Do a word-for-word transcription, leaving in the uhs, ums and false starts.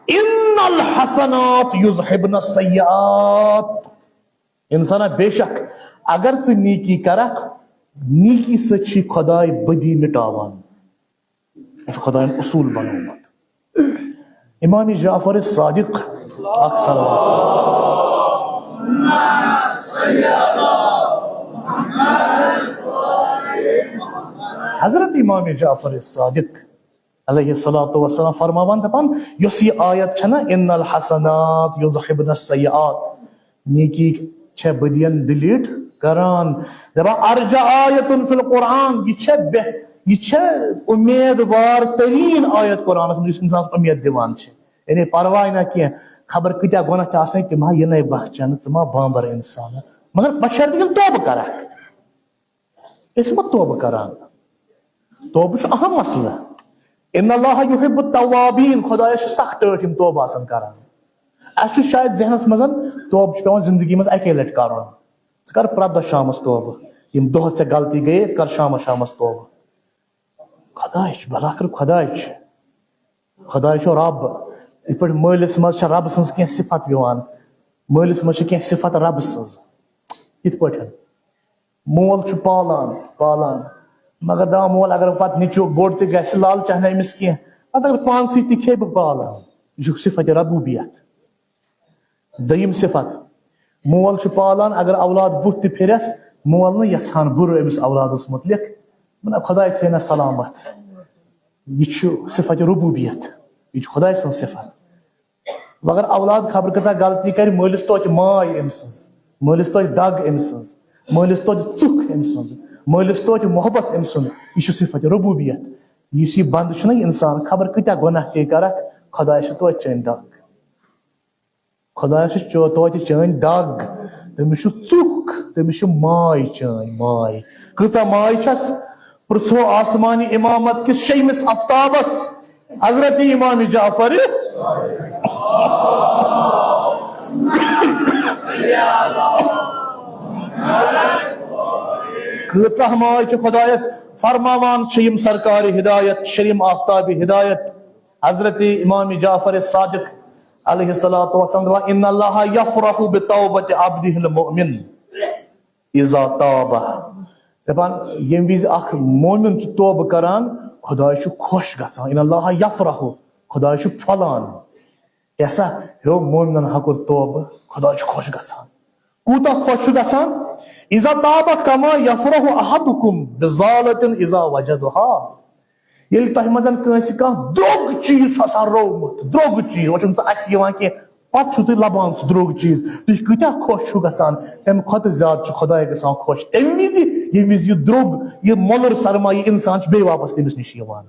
ان الحسنات یذہبن السیئات۔ انسانا، بے شک اگر ژٕ نیکی کرکھ، نیکی سۭتۍ چھُے خداے بدی مٹاوان۔ یہِ چھُ خداین اصوٗل بنوومُت۔ امام جعفر صادق، اکھ صلوات۔ حضرت امام جعفر صادق علیہ الصلوۃ والسلام فرماوان دپان، یۄس یہِ آیت چھنا، ان الحسنات یذہبن السیئات، نیکی چھے بدین ڈیلیٹ کران۔ دپان، ارجع آیت فی القرآن، یہ چھے بہ-، یہ چھے امیدوار ترین آیت قرآنس منٛز، یُس انسانس امید دِوان چھِ۔ یعنی پرواے نہ کینٛہہ، خبر کۭتیاہ گۄناہ تہِ آسن، تِم ہا یِنَے بخچنہٕ، ژٕ ما بامبر انسان۔ مگر بشرطِ ییٚلہِ توبہٕ کرکھ۔ أسۍ ما توبہٕ کران؟ توبہٕ چھُ اہم مسلہٕ۔ ان اللہ یحب التوابین، خدایس چھِ سخ ٹٲٹھۍ یِم توبہٕ آسان کران۔ اسہِ چھُ شاید ذہنس منٛز، توبہٕ چھُ پٮ۪وان زندگی منٛز اکے لٹہِ کرُن۔ ژٕ کر پرٛٮ۪تھ دۄہ شامس توبہٕ، یِم دۄہس ژےٚ غلطی گٔیے، کر شامس شامس توبہٕ۔ خداے چھُ، بلاخر خداے چھُ۔ خداے چھُ رب۔ یِتھ پٲٹھۍ مٲلِس منٛز چھےٚ رب سٕنٛز کینٛہہ صفت یِوان، مٲلِس منٛز چھِ کینٛہہ صفت رب سٕنٛز۔ یِتھ پٲٹھۍ مول چھُ پالان، پالان، مگر دَپان، مول، اگر پتہٕ نیٚچوٗ بوٚڑ تہِ گژھِ، لالچاہ نہٕ أمِس کینٛہہ، پتہٕ اگر پانسٕے تہِ کھیٚیہِ، بہٕ پالن۔ یہِ چھُ صفت ربوبیت۔ دوٚیِم صفت، مول چھُ پالان، اگر اولاد بُتھ تہِ پھِرٮ۪س، مول نہٕ یژھان بُرٕ أمِس اولادس مُتعلق، مطلب، خداے تھٲینس سلامت۔ یہِ چھُ صفت ربوبیت، یہِ چھُ خداے سٕنٛز صفت۔ مگر اولاد خبر کۭژاہ غلطی کرِ، مٲلِس توتہِ ماے أمۍ سٕنٛز، مٲلِس توتہِ دگ أمۍ سٕنٛز، مٲلِس توتہِ ژُکھ أمۍ سٕنٛز، مٲلِس توتہِ محبت أمۍ سُنٛد۔ یہِ چھُ صفت ربوبیت۔ یُس یہِ بنٛدٕ چھُنہ اِنسان، خبر کۭتیاہ گۄناہ تہِ کرکھ، خدایس چھِ توتہِ چٲنۍ دگ۔ خدایس چھِ چو-، توتہِ چٲنۍ دگ۔ تٔمِس چھُ ژُکھ، تٔمِس چھِ ماے چٲنۍ، ماے۔ کۭژاہ ماے چھس؟ پرژھو آسمانی امامت کِس شیٚیمِس افتابس، حضرت امام جعفر۔ کۭژاہ ماے چھِ خدایس؟ فرماوان چھِ یِم سرکار ہدایت، شیٚیِم آفتاب ہدایت، حضرت امام جعفر صادق علیہ الصلوۃ والسلام دپان، ان اللہ یفرح بتوبۃ عبدہ المؤمن اذا تاب۔ دپان، ییٚمہِ وِزِ اکھ مومن چھُ توبہٕ کران، خداے چھُ خۄش گژھان۔ ان اللہ یفرح، خداے چھُ پھۄلان۔ کیٛاہ سا ہیوٚو مومنن ہا کوٚر توبہٕ، خداے چھُ خۄش گژھان۔ کوٗتاہ خۄش چھُ گژھان؟ اذا تاب کما یفرح احدکم بضالۃ اذا وجدها۔ ییٚلہِ تۄہہِ منٛز کٲنٛسہِ کانٛہہ درٛوگ چیٖز چھُ آسان روومُت، درٛوگ چیٖز، وۄنۍ چھُنہٕ سُہ اَتھِ یِوان کینٛہہ، پتہٕ چھُو تُہۍ لبان سُہ درٛوگ چیٖز، تُہۍ کۭتیٛاہ خۄش چھُو گژھان؟ تَمہِ کھۄتہٕ زیادٕ چھُ خۄداے گژھان خۄش تَمہِ وِزِ، ییٚمہِ وِزِ یہِ درٛوگ، یہِ مۄلُر سرمایہِ اِنسان چھُ بیٚیہِ واپس تٔمِس نِش یِوان۔